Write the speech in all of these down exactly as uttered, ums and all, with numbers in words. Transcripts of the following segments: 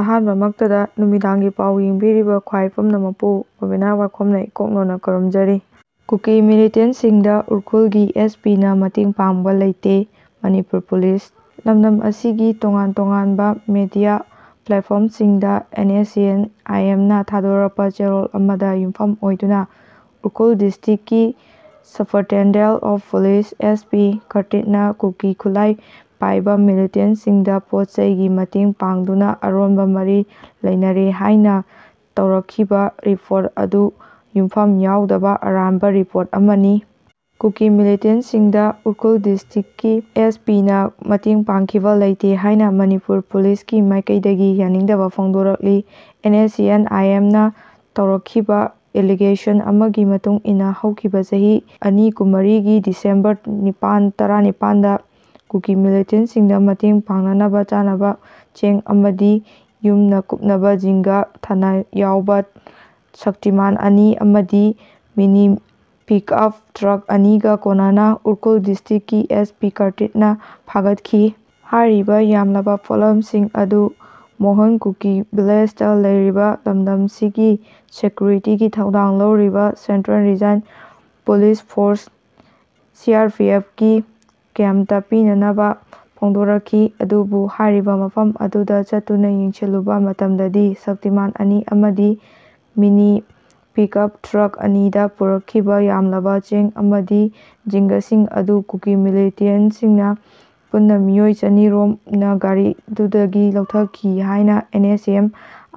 ꯑꯍꯥꯟꯕꯃꯛꯇꯗ ꯅꯨꯃꯤꯗꯥꯡꯒꯤ ꯄꯥꯎ ꯌꯦꯡꯕꯤꯔꯤꯕ ꯈ꯭ꯋꯥꯏ ꯄꯨꯝꯅꯃꯛꯄꯨ ꯒꯣꯕꯤꯅꯥ ꯋꯥꯏꯈꯣꯝꯅ ꯏꯀꯣꯛ ꯅꯣꯟꯅ ꯈꯨꯔꯨꯝꯖꯔꯤ꯫ ꯀꯨꯀꯤ ꯃꯤꯂꯤꯇꯦꯟꯁꯤꯡꯗ ꯎꯈ꯭ꯔꯨꯜꯒꯤ ꯑꯦꯁ ꯄꯤꯅ ꯃꯇꯦꯡ ꯄꯥꯡꯕ ꯂꯩꯇꯦ, ꯃꯅꯤꯄꯨꯔ ꯄꯨꯂꯤꯁ꯫ ꯂꯝꯗꯝ ꯑꯁꯤꯒꯤ ꯇꯣꯉꯥꯟ ꯇꯣꯉꯥꯟꯕ media ꯄ꯭ꯂꯦꯠꯐꯣꯝꯁꯤꯡꯗ and S C and ꯑꯥꯏ ꯑꯦꯝꯅ ꯊꯥꯗꯣꯔꯛꯄ ꯆꯦꯔꯣꯜ ꯑꯃꯗ ꯌꯨꯝꯐꯝ ꯑꯣꯏꯗꯨꯅ ꯎꯈ꯭ꯔꯨꯜ ꯗꯤꯁꯇ꯭ꯔꯤꯛꯀꯤ superintendent of police, S P, ꯀꯔꯇꯤꯠꯅ ꯀꯨꯀꯤ ꯈꯨꯠꯂꯥꯏ ꯄꯥꯏꯕ ꯃꯤꯂꯤꯇꯦꯟꯁꯤꯡꯗ ꯄꯣꯠ ꯆꯩꯒꯤ ꯃꯇꯦꯡ ꯄꯥꯡꯗꯨꯅ ꯑꯔꯣꯟꯕ ꯃꯔꯤ ꯂꯩꯅꯔꯦ ꯍꯥꯏꯅ ꯇꯧꯔꯛꯈꯤꯕ ꯔꯤꯄꯣꯔꯠ ꯑꯗꯨ ꯌꯨꯝꯐꯝ ꯌꯥꯎꯗꯕ ꯑꯔꯥꯟꯕ ꯔꯤꯄꯣꯔꯠ ꯑꯃꯅꯤ꯫ ꯀꯨꯀꯤ ꯃꯤꯂꯤꯇꯦꯟꯁꯤꯡꯗ ꯎꯈ꯭ꯔꯨꯜ ꯗꯤꯁꯇ꯭ꯔꯤꯛꯀꯤ ꯑꯦꯁ ꯄꯤꯅ ꯃꯇꯦꯡ ꯄꯥꯡꯈꯤꯕ ꯂꯩꯇꯦ ꯍꯥꯏꯅ ꯃꯅꯤꯄꯨꯔ ꯄꯨꯂꯤꯁꯀꯤ ꯃꯥꯏꯀꯩꯗꯒꯤ ꯌꯥꯅꯤꯡꯗꯕ ꯐꯣꯡꯗꯣꯔꯛꯂꯤ꯫ ꯑꯦꯟ ꯑꯦꯁ ꯁꯤ ꯑꯦꯟ ꯑꯥꯏ ꯑꯦꯝꯅ ꯇꯧꯔꯛꯈꯤꯕ ꯑꯦꯂꯤꯒꯦꯁꯟ ꯑꯃꯒꯤ ꯃꯇꯨꯡ ꯏꯟꯅ, ꯍꯧꯈꯤꯕ ꯆꯍꯤ ꯑꯅꯤ ꯀꯨꯟꯃꯔꯤꯒꯤ ꯗꯤꯁꯦꯝꯕꯔ ꯅꯤꯄꯥꯟ, ꯇꯔꯥꯅꯤꯄꯥꯟꯗ ꯀꯨꯀꯤ ꯃꯤꯂꯤꯇꯦꯟꯁꯤꯡꯗ ꯃꯇꯦꯡ ꯄꯥꯡꯅꯅꯕ ꯆꯥꯅꯕ ꯆꯦꯡ ꯑꯃꯗꯤ ꯌꯨꯝꯅ ꯀꯨꯞꯅꯕ ꯖꯤꯡꯒ ꯊꯥꯅ ꯌꯥꯎꯕ ꯁꯛꯇꯤꯃꯥꯟ ꯑꯅꯤ ꯑꯃꯗꯤ ꯃꯤꯅꯤ ꯄꯤꯛ ꯑꯞ ꯇ꯭ꯔꯛ ꯑꯅꯤꯒ ꯀꯣꯟꯅꯅ ꯎꯈ꯭ꯔꯨꯜ ꯗꯤꯁꯇ꯭ꯔꯤꯛꯀꯤ ꯑꯦꯁ ꯄꯤ ꯀꯔꯇꯤꯠꯅ ꯐꯥꯒꯠꯈꯤ꯫ ꯍꯥꯏꯔꯤꯕ ꯌꯥꯝꯂꯕ ꯄꯣꯠꯂꯝꯁꯤꯡ ꯑꯗꯨ ꯃꯣꯍꯟ ꯀꯨꯀꯤ ꯚꯤꯂꯦꯖꯇ ꯂꯩꯔꯤꯕ ꯂꯝꯗꯝꯁꯤꯒꯤ ꯁꯦꯀ꯭ꯌꯨꯔꯤꯇꯤꯒꯤ ꯊꯧꯗꯥꯡ ꯂꯧꯔꯤꯕ central region police force, C R P ꯑꯦꯐꯀꯤ ꯀꯦꯝꯞꯇ ꯄꯤꯅꯅꯕ ꯐꯣꯡꯗꯣꯔꯛꯈꯤ꯫ ꯑꯗꯨꯕꯨ ꯍꯥꯏꯔꯤꯕ ꯃꯐꯝ ꯑꯗꯨꯗ ꯆꯠꯇꯨꯅ ꯌꯦꯡꯁꯤꯜꯂꯨꯕ ꯃꯇꯝꯗꯗꯤ, ꯁꯛꯇꯤꯃꯥꯟ ꯑꯅꯤ ꯑꯃꯗꯤ ꯃꯤꯅꯤ ꯄꯤꯛ ꯑꯞ ꯇ꯭ꯔꯛ ꯑꯅꯤꯗ ꯄꯨꯔꯛꯈꯤꯕ ꯌꯥꯝꯂꯕ ꯆꯦꯡ ꯑꯃꯗꯤ ꯖꯤꯡꯒꯁꯤꯡ ꯑꯗꯨ ꯀꯨꯀꯤ ꯃꯤꯂꯤꯇꯦꯟꯁꯤꯡꯅ ꯄꯨꯟꯅ ꯃꯤꯑꯣꯏ ꯆꯅꯤ ꯔꯣꯝꯅ ꯒꯥꯔꯤꯗꯨꯗꯒꯤ ꯂꯧꯊꯈꯤ ꯍꯥꯏꯅ ꯑꯦꯟ ꯑꯦꯁ ꯑꯦꯝ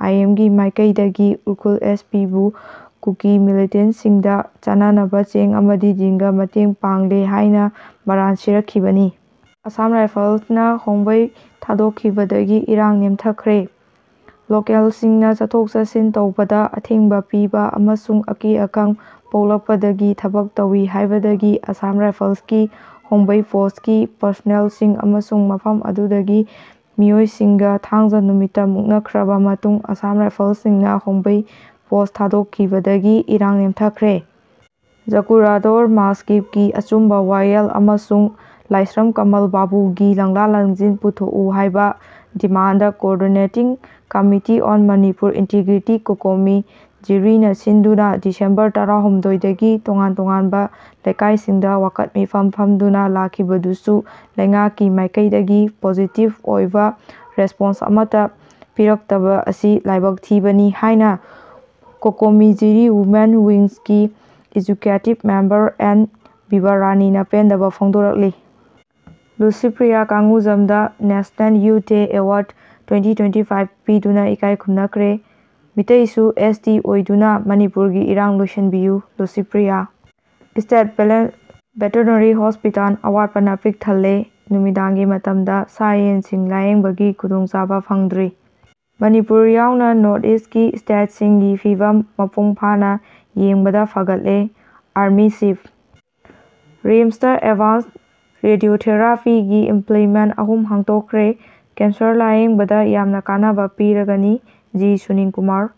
ꯑꯥꯏ ꯑꯦꯝꯒꯤ ꯃꯥꯏꯀꯩꯗꯒꯤ ꯎꯈ꯭ꯔꯨꯜ ꯑꯦꯁ ꯄꯤꯕꯨ ꯀꯨꯀꯤ ꯃꯤꯂꯤꯇꯦꯟꯁꯤꯡꯗ ꯆꯥꯅꯅꯕ ꯆꯦꯡ ꯑꯃꯗꯤ ꯖꯤꯡꯒ ꯃꯇꯦꯡ ꯄꯥꯡꯂꯦ ꯍꯥꯏꯅ ꯃꯔꯥꯜ ꯁꯤꯔꯛꯈꯤꯕꯅꯤ꯫ ꯑꯁꯥꯝ ꯔꯥꯏꯐꯜꯁꯅ ꯍꯣꯡꯕꯩ ꯊꯥꯗꯣꯛꯈꯤꯕꯗꯒꯤ ꯏꯔꯥꯡ ꯅꯦꯝꯊꯈ꯭ꯔꯦ꯫ ꯂꯣꯀꯦꯜꯁꯤꯡꯅ ꯆꯠꯊꯣꯛ ꯆꯠꯁꯤꯟ ꯇꯧꯕꯗ ꯑꯊꯤꯡꯕ ꯄꯤꯕ ꯑꯃꯁꯨꯡ ꯑꯀꯤ ꯑꯈꯪ ꯄꯣꯛꯂꯛꯄꯗꯒꯤ ꯊꯕꯛ ꯇꯧꯏ ꯍꯥꯏꯕꯗꯒꯤ ꯑꯁꯥꯝ ꯔꯥꯏꯐꯜꯁꯀꯤ ꯍꯣꯡꯕꯩ ꯄꯣꯁꯀꯤ ꯄꯔꯁꯣꯅꯦꯜꯁꯤꯡ ꯑꯃꯁꯨꯡ ꯃꯐꯝ ꯑꯗꯨꯗꯒꯤ ꯃꯤꯑꯣꯏꯁꯤꯡꯒ ꯊꯥꯡꯖ ꯅꯨꯃꯤꯠꯇ ꯃꯨꯛꯅꯈ꯭ꯔꯕ ꯃꯇꯨꯡ ꯑꯁꯥꯝ ꯔꯥꯏꯐꯜꯁꯤꯡꯅ ꯍꯣꯡꯕꯩ ꯄꯣꯁ ꯊꯥꯗꯣꯛꯈꯤꯕꯗꯒꯤ ꯏꯔꯥꯡ ꯅꯦꯝꯊꯈ꯭ꯔꯦ꯫ ꯖꯀꯨꯔꯥꯗꯣꯔ ꯃꯥꯁꯀꯤꯞꯀꯤ ꯑꯆꯨꯝꯕ ꯋꯥꯌꯦꯜ ꯑꯃꯁꯨꯡ ꯂꯥꯏꯁ꯭ꯔꯝ ꯀꯃꯜ ꯕꯥꯕꯨꯒꯤ ꯂꯪꯂꯥ ꯂꯪꯖꯤꯟ ꯄꯨꯊꯣꯛꯎ ꯍꯥꯏꯕ Demand Coordinating Committee on Manipur Integrity, COCOMI, ꯖꯤꯔꯤꯅ ꯁꯤꯟꯗꯨꯅ ꯗꯤꯁꯦꯝꯕꯔ ꯇꯔꯥꯍꯨꯝꯗꯣꯏꯗꯒꯤ ꯇꯣꯉꯥꯟ ꯇꯣꯉꯥꯟꯕ ꯂꯩꯀꯥꯏꯁꯤꯡꯗ ꯋꯥꯀꯠ ꯃꯤꯐꯝ ꯐꯝꯗꯨꯅ ꯂꯥꯛꯈꯤꯕꯗꯨꯁꯨ ꯂꯩꯉꯥꯛꯀꯤ ꯃꯥꯏꯀꯩꯗꯒꯤ positive ꯑꯣꯏꯕ response ꯑꯃꯠꯇ ꯄꯤꯔꯛꯇꯕ ꯑꯁꯤ ꯂꯥꯏꯕꯛ ꯊꯤꯕꯅꯤ ꯍꯥꯏꯅ COCOMI ꯖꯤꯔꯤ Women Wingsꯀꯤ Executive Member ꯑꯦꯟ ꯕꯤꯕꯥꯔꯥꯅꯤꯅ ꯄꯦꯟꯗꯕ ꯐꯣꯡꯗꯣꯔꯛꯂꯤ꯫ ꯂꯨꯁꯤꯄ꯭ꯔꯤꯌꯥ ꯀꯥꯡꯉꯨꯖꯝꯗ National Youth Day Award twenty twenty five ꯄꯤꯗꯨꯅ ꯏꯀꯥꯏ ꯈꯨꯝꯅꯈ꯭ꯔꯦ꯫ ꯃꯤꯇꯩꯁꯨ ꯑꯦꯁ ꯇꯤ ꯑꯣꯏꯗꯨꯅ ꯃꯅꯤꯄꯨꯔꯒꯤ ꯏꯔꯥꯡ ꯂꯣꯏꯁꯤꯟꯕꯤꯌꯨ, ꯂꯨꯁꯤꯄ꯭ꯔꯤꯌꯥ꯫ State Pele-, Veterinary Hospital ꯑꯋꯥꯠꯄꯅ ꯄꯤꯛ ꯊꯜꯂꯦ꯫ ꯅꯨꯃꯤꯗꯥꯡꯒꯤ ꯃꯇꯝꯗ ꯁꯥ ꯌꯦꯟꯁꯤꯡ ꯂꯥꯌꯦꯡꯕꯒꯤ ꯈꯨꯗꯣꯡꯆꯥꯕ ꯐꯪꯗ꯭ꯔꯤ꯫ ꯃꯅꯤꯄꯨꯔ ꯌꯥꯎꯅ North Eastꯀꯤ stateꯁꯤꯡꯒꯤ ꯐꯤꯚꯝ ꯃꯄꯨꯡ ꯐꯥꯅ ꯌꯦꯡꯕꯗ ꯐꯒꯠꯂꯦ, Army Chief꯫ RIMSꯇ advance radiotherapyꯒꯤ implant ꯑꯍꯨꯝ ꯍꯥꯡꯗꯣꯛꯈ꯭ꯔꯦ꯫ Cancer ꯂꯥꯌꯦꯡꯕꯗ ꯌꯥꯝꯅ ꯀꯥꯟꯅꯕ ꯄꯤꯔꯒꯅꯤ, ꯖꯤ ꯁꯨꯅꯤꯜ ꯀꯨꯃꯥꯔ꯫